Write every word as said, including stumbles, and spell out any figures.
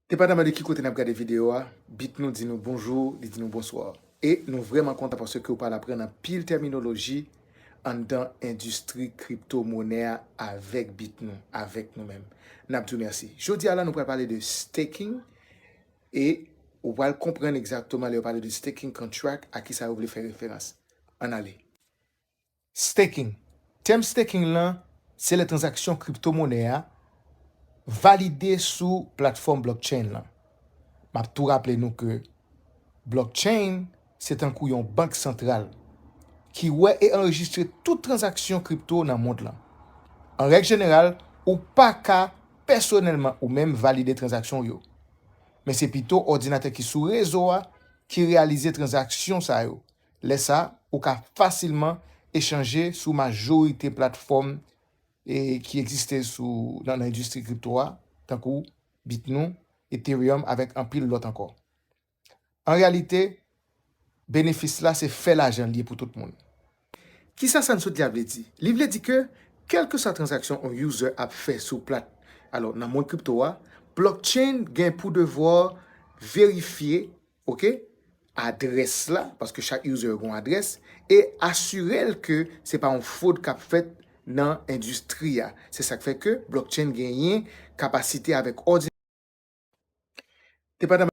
Depandaman de ki kote n ap gade videyo a, Bitnou di nou bonjou, li di nou bonswa. E nou vrèman kontan paske w pral aprann anpil tèminoloji anndan endistri kripto monè a avèk Bitnou, avèk nou menm. N ap di w mèsi. Jodi a la, nou pral pale de staking e ou pral konprann egzakteman lè yo pale de staking contract a kisa yo vle fè referans. Ann ale. Staking. Tèm staking lan, se lè tranzaksyon kripto monè a valide sou platfòm blockchain lan. M ap tou raple nou ke blockchain se tankou yon bank santral ki wè e anrejistre tout tranzaksyon kripto nan mond lan. An règ jeneral, ou pa ka pèsonèlman ou menm valide tranzaksyon w yo. Men se pito òdinatè ki sou rezo a ki reyalize tranzaksyon sa yo. Lè sa, ou ka fasilman echanje sou majorite platfòm e ki egziste sou nan, nan endistri kripto a, tankou Bitnou, Ethereum avèk anpil lòt ankò. An reyalite, benefis la se fè lajan li ye pou tout moun. Kisa sa n sot di a vle di? Li vle di ke kèlkeswa tranzaksyon yon user ap fè sou plat, alò nan mond kripto a, blockchain gen pou devwa verifye, oke, adrès la, paske chak user gen yon adrès, e asire l ke se pa yon fwod k ap fèt nan endistri a. Se sa k fè ke blockchain genyen kapasite avèk òdinatè. Depandaman